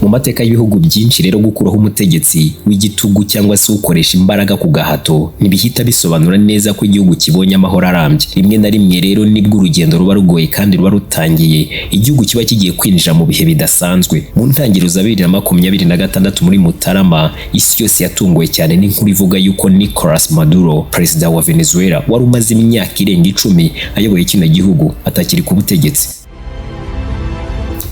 Mu mateka y'ibihugu byinshi rero, gukuraho umutegetsi w'igitugu cyangwa se ukoresha imbaraga ku gahato ntibihita bisobanura neza ko igihugu kibonye amahoro arambye. Rimwe na rimwe rero nibwo urugendo ruba rugoye kandi ruba rutangiye, igihugu kiba kigiye kwinjira mu bihe bidasanzwe. Mu ntangiriro za 2026 muri Mutarama, isi yose yatunguwe cyane n'inkuru ivuga yuko Nicolas Maduro, perezida wa Venezuela wari umaze imyaka irenga 10 ayoboye kino gihugu, atakiri ku butegetsi.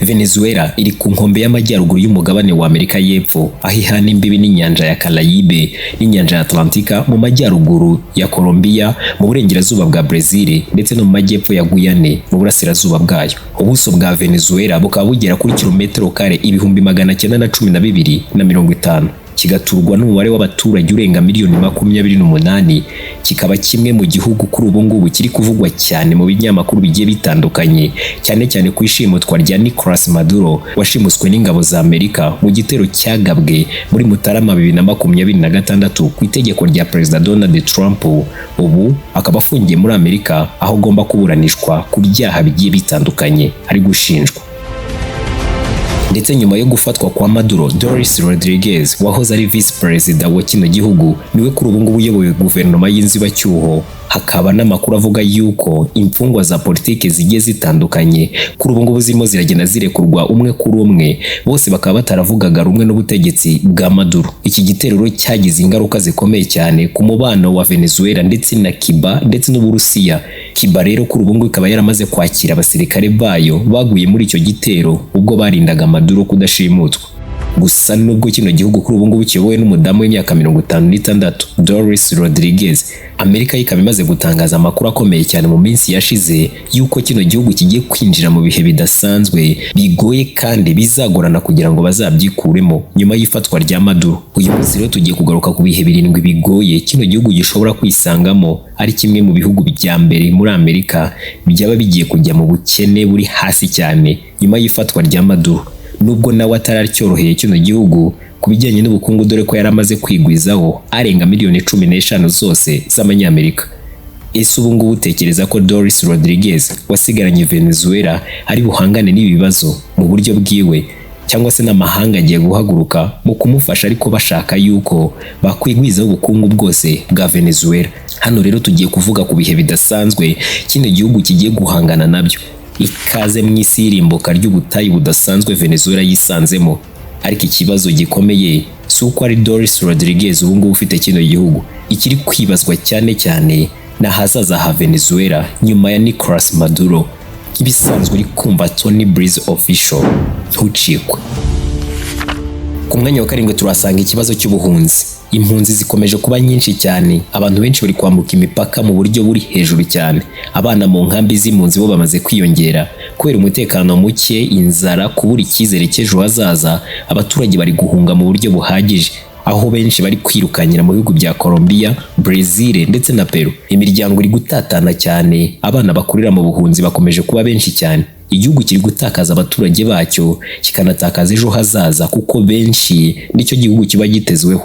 Venezuela iri ku nkombe y'amajyaruguru y'umugabane wa Amerika y'Epfo, aho ihana imbibi n'inyanja ya Caraïbe n'inyanja ya Atlantika mu majyaruguru ya Colombia, mu burengerazuba bwa Brazil ndetse no mu majyepfo ya Guyane mu burasirazuba bwayo. Ubuso bwa Venezuela bukaba bugera kuri kilometero kare 912,050, kigaturwa n'umubare w'abaturage urenga miliyoni 28, kikaba kimwe mu gihugu kuri ubu ngubu kiri kuvugwa cyane mu binyamakuru bigiye bitandukanye, cyane cyane ku ishimutwa rya Nicolas Maduro washimuswe n'ingabo za Amerika mu gitero cyagabwe muri Mutarama 2026 ku itegeko rya Perezida Donald Trump. Ubu akaba afungiye muri Amerika, aho agomba kuburanishwa ku byaha bigiye bitandukanye ari gushinjwa. Ndetse nyuma yo gufatwa kwa Maduro, Doris Rodriguez wahoze ari visi perezida wa kino gihugu niwe kuri ubu ngubu uyoboye guverinoma y'inzibacyuho. Hakaba n'amakuru avuga yuko imfungwa za politiki zigiye zitandukanye kuri ubu ngubu zirimo ziragenda zirekurwa umwe kuri umwe, bose bakaba bataravugaga rumwe n'ubutegetsi bwa Maduro. Iki gitero cyagize ingaruka zikomeye cyane ku mubano wa Venezuela ndetse na Cuba ndetse n'Uburusiya. Cuba rero kuri ubu ngubu ikaba yaramaze kwakira abasirikare bayo baguye muri icyo gitero ubwo barindaga Maduro kudashimutwa. Gusa nubwo kino gihugu kuri ubu ngubu kiyobowe n'umudamu w'imyaka 56 Doris Rodriguez, Amerika ikaba imaze gutangaza amakuru akomeye cyane mu minsi yashize yuko kino gihugu kigiye kwinjira mu bihe bidasanzwe bigoye kandi bizagorana kugira ngo bazabyikuremo nyuma y'ifatwa rya Maduro. Uyu munsi rero tugiye kugaruka ku bihe birindwi bigoye kino gihugu gishobora kwisangamo, ari kimwe mu bihugu bya mbere muri Amerika byaba bigiye kujya mu bukene buri hasi cyane nyuma y'ifatwa rya Maduro, nubwo nawe ataracyoroheye kino gihugu ku bijyanye n'ubukungu, dore ko yari amaze kwigwizaho arenga miliyoni 15 zose z'amanyamerika. Ese ubu ngubu utekereza ko Doris Rodriguez wasigaranye Venezuela ari buhangane n'ibi bibazo mu buryo bwiwe, cyangwa se n'amahanga agiye guhaguruka mu kumufasha, ariko bashaka yuko bakwigwizaho ubukungu bwose bwa Venezuela? Hano rero tugiye kuvuga ku bihe bidasanzwe kino gihugu kigiye guhangana nabyo. Ikaze mu isi y'irimbuka ry'ubutayu budasanzwe Venezuela yisanzemo. Ariko ikibazo gikomeye si uko ari Doris Rodriguez ubu ngubu ufite kino gihugu. Ikiri kwibazwa cyane cyane ni ahazaza ha Venezuela nyuma ya Nicolas Maduro. Nk'ibisanzwe uri kumva Tony Breeze Official, ntucikwe. Ku mwanya wa karindwi turasanga ikibazo cy'ubuhunzi. Impunzi zikomeje kuba nyinshi cyane, abantu benshi bari kwambuka imipaka mu buryo buri hejuru cyane. Abana mu nkambi z'impunzi bo bamaze kwiyongera kubera umutekano muke, inzara, kubura icyizere cy'ejo hazaza. Abaturage bari guhunga mu buryo buhagije, aho benshi bari kwirukanyira mu bihugu bya Colombia, Brazil ndetse na Peru. Imiryango iri gutatana cyane, abana bakurira mu buhunzi bakomeje kuba benshi cyane. Igihugu kiri gutakaza abaturage bacyo, kikanatakaza ejo hazaza, kuko benshi nicyo gihugu kiba gitezweho.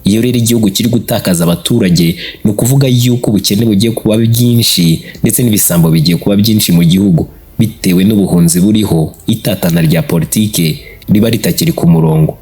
Iyo rero igihugu kiri gutakaza abaturage, ni ukuvuga yuko ubukene bugiye kuba byinshi ndetse n'ibisambo bigiye kuba byinshi mu gihugu, bitewe n'ubuhunzi buriho, itatana rya politike riba ritakiri ku murongo.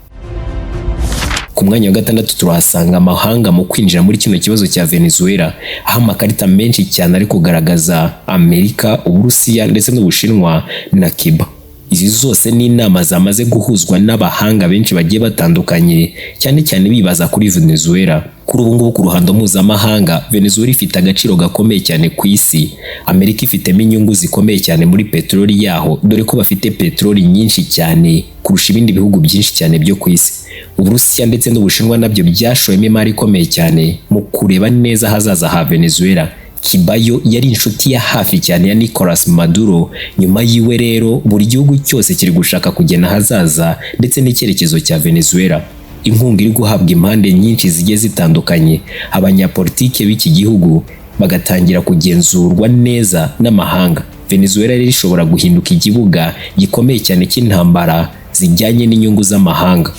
Ku mwanya wa gatandatu turahasanga amahanga mu kwinjira muri kino kibazo cya Venezuela, aho amakarita menshi cyane ari kugaragaza Amerika, Uburusiya ndetse n'Ubushinwa na Cuba. Izi zose ni inama zamaze guhuzwa n'abahanga benshi bagiye batandukanye, cyane cyane bibaza kuri Venezuela. Kuri ubu ngubu ku ruhando mpuzamahanga, Venezuela ifite agaciro gakomeye cyane ku isi. Amerika ifitemo inyungu zikomeye cyane muri peteroli yaho, dore ko bafite peteroli nyinshi cyane kurusha ibindi bihugu byinshi cyane byo ku isi. Uburusiya ndetse n'Ubushinwa nabyo byashoyemo imari ikomeye cyane mu kureba neza ahazaza ha Venezuela. Cuba yo yari inshuti ya hafi cyane ya Nicolas Maduro. Nyuma yiwe rero buri gihugu cyose kiri gushaka kugena ahazaza ndetse n'icyerekezo cya Venezuela. Inkunga iri guhabwa impande nyinshi zigiye zitandukanye, abanyapolitike b'iki gihugu bagatangira kugenzurwa neza n'amahanga. Venezuela rero ishobora guhinduka ikibuga gikomeye cyane cy'intambara zijyanye n'inyungu z'amahanga.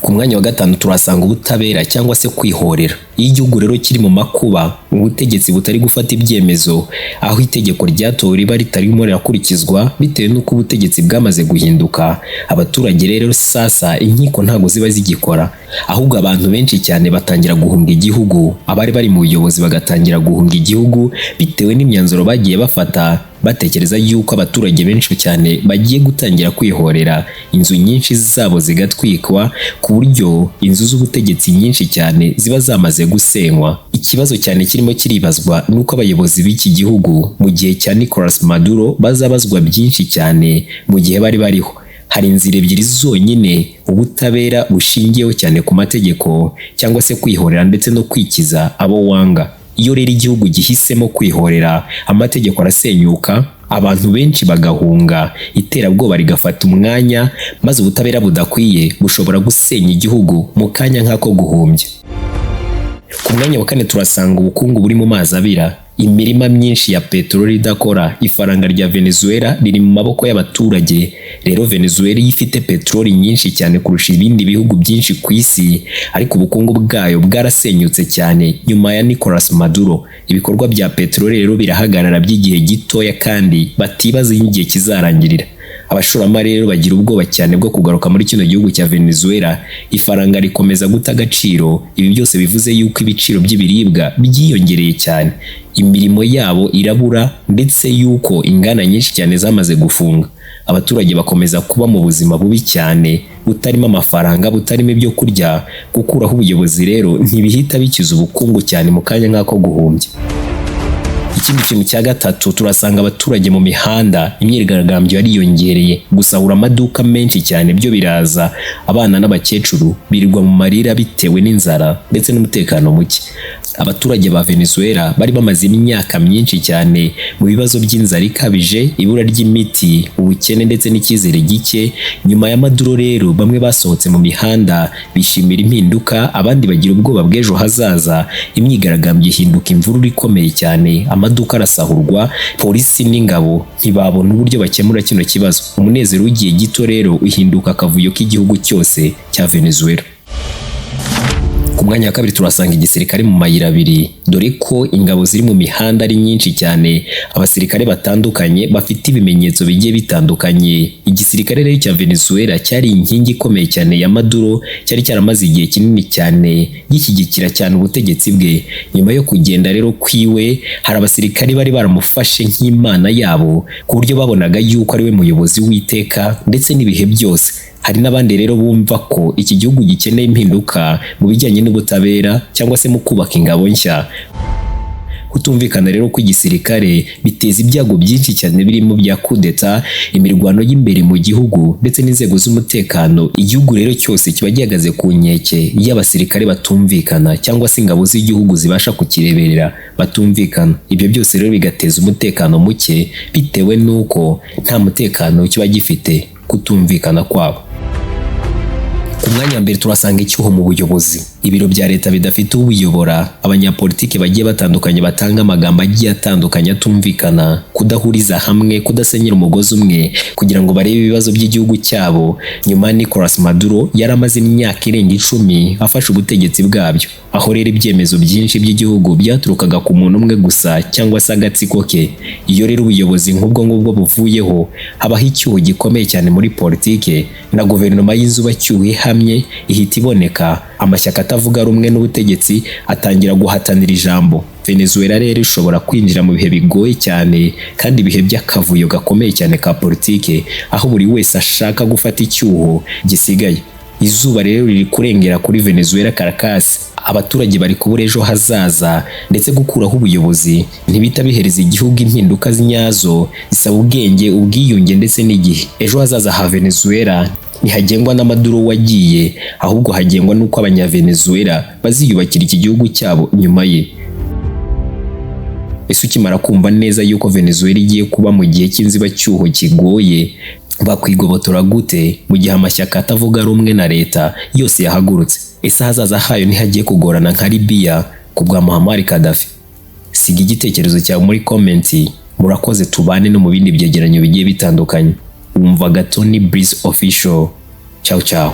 Ku mwanya wa gatanu turasanga ubutabera cyangwa se kwihorera. Iyo igihugu rero kiri mu makuba, ubutegetsi butari gufata ibyemezo, aho itegeko ryatowe riba ritarimo rirakurikizwa bitewe n'uko ubutegetsi bwamaze guhinduka, abaturage rero sasa inkiko ntago ziba zigikora, ahubwo abantu benshi cyane batangira guhunga igihugu, abari bari mu buyobozi bagatangira guhunga igihugu bitewe n'imyanzuro bagiye bafata, batekereza yuko abaturage benshi cyane bagiye gutangira kwihorera, inzu nyinshi zabo zigatwikwa ku buryo inzu z'ubutegetsi nyinshi cyane ziba zamaze gusenywa. Ikibazo cyane kirimo kiribazwa nuko abayobozi b'iki gihugu mu gihe cya Nicolas Maduro bazabazwa byinshi cyane mu gihe bari bariho. Hari inzira ebyiri zonyine ubutabera bushingiyeho cyane ku mategeko cyangwa se kwihorera ndetse no kwikiza abo wanga. Iyo rero igihugu gihisemo kwihorera, amategeko arasenyuka, abantu benshi bagahunga, iterabwoba rigafata umwanya, maze ubutabera budakwiye bushobora gusenya igihugu mu kanya nk'ako guhumbya. Ku mwanya wa kane turasanga ubukungu buri mu mazi abira. Imirima myinshi ya peteroli idakora, ifaranga rya Venezuela riri mu maboko y'abaturage. Rero Venezuela iyo ifite peteroli nyinshi cyane kurusha ibindi bihugu byinshi ku isi, ariko ubukungu bwayo bwarasenyutse cyane nyuma ya Nicolas Maduro. Ibikorwa bya peteroli rero birahagarara by'igihe gitoya kandi batibaza igihe kizarangirira. Abashoramari rero bagira ubwoba cyane bwo kugaruka muri kino gihugu cya Venezuela, ifaranga rikomeza guta agaciro. Ibi byose bivuze yuko ibiciro by'ibiribwa byiyongereye cyane, imirimo yabo irabura, ndetse yuko inganda nyinshi cyane zamaze gufunga. Abaturage bakomeza kuba mu buzima bubi cyane, butarimo amafaranga, butarimo ibyo kurya. Gukuraho ubuyobozi rero ntibihita bikiza ubukungu cyane mu kanya nk'ako guhumbya. Ikindi kintu cya gatatu turasanga abaturage mu mihanda, imyigaragambyo yariyongereye, gusahura amaduka menshi cyane byo biraza, abana n'abakecuru birirwa mu marira bitewe n'inzara ndetse n'umutekano muke. Abaturage ba Venezuela bari bamaze imyaka myinshi cyane mu bibazo by'inzara ikabije, ibura ry'imiti, ubukene ndetse n'icyizere gike. Nyuma ya Maduro rero bamwe basohotse mu mihanda bishimira impinduka, abandi bagira ubwoba bw'ejo hazaza. Imyigaragambyo ihinduka imvururu ikomeye cyane, amaduka arasahurwa, polisi n'ingabo ntibabona uburyo bakemura kino kibazo. Umunezero w'igihe gito rero uhinduka akavuyo k'igihugu cyose cya Venezuela. Ku mwanya wa kabiri turasanga igisirikare mu mayira abiri, dore ko ingabo ziri mu mihanda ari nyinshi cyane, abasirikare batandukanye bafite ibimenyetso bigiye bitandukanye. Igisirikare rero cya Venezuela cyari inkingi ikomeye cyane ya Maduro, cyari cyaramaze igihe kinini cyane gishyigikira cyane ubutegetsi bwe. Nyuma yo kugenda rero kwiwe, hari abasirikare bari baramufashe nk'imana yabo, ku buryo babonaga yuko ari we muyobozi w'iteka ndetse n'ibihe byose. Hari n'abandi rero bumva ko iki gihugu gikeneye impinduka mu bijyanye n'ubutabera cyangwa se mu kubaka ingabo nshya. Kutumvikana rero kw'igisirikare biteza ibyago byinshi cyane birimo bya kudeta, imirwano y'imbere mu gihugu ndetse n'inzego z'umutekano. Igihugu rero cyose kiba gihagaze ku nkeke y'abasirikare batumvikana cyangwa se ingabo z'igihugu zibasha kukireberera batumvikana. Ibyo byose rero bigateza umutekano muke bitewe n'uko nta mutekano kiba gifite kutumvikana kwabo. Ku mwanya wa mbere turasanga icyuho mu buyobozi. Ibiro bya leta bidafite ubiyobora, abanyapolitiki bagiye batandukanye batanga amagambo agiye atandukanye atumvikana, kudahuriza hamwe, kudasenyera umugozi umwe kugira ngo barebe ibibazo by'igihugu cyabo. Nyuma Nicolas Maduro yari amaze imyaka irenga 10 afashe ubutegetsi bwabyo, aho rero ibyemezo byinshi by'igihugu byaturukaga ku muntu umwe gusa cyangwa se agatsiko ke. Iyo rero ubuyobozi nk'ubwo ngubwo buvuyeho, habaho icyuho gikomeye cyane muri politike, na guverinoma y'inzubacyuho ihamye ihita iboneka. Amashyaka atavuga rumwe n'ubutegetsi atangira guhatanira ijambo. Venezuela rero ishobora kwinjira mu bihe bigoye cyane kandi ibihe by'akavuyo gakomeye cyane ka politike, aho buri wese ashaka gufata icyuho gisigaye. Izuba rero riri kurengera kuri Venezuela Caracas, abaturage bari kubura ejo hazaza, ndetse gukuraho ubuyobozi ntibita bihereza igihugu impinduka nyazo zisaba ubwenge, ubwiyunge ndetse n'igihe. Ejo hazaza ha Venezuela ntihagengwa na Maduro wagiye, ahubwo hagengwa n'uko abanyavenezuela baziyubakira iki gihugu cyabo nyuma ye. Ese ukimara kumva neza yuko Venezuela igiye kuba mu gihe cy'inzibacyuho kigoye, bakwigobotora gute mu gihe amashyaka atavuga rumwe na leta yose yahagurutse? Ese ahazaza hayo ntihagiye kugorana nka Libya ku bwa Muammar Gaddafi? Siga igitekerezo cyawe muri komenti. Murakoze, tubane no mu bindi byegeranyo bigiye bitandukanye. Wumvaga Tony Breeze Official. Ciao ciao.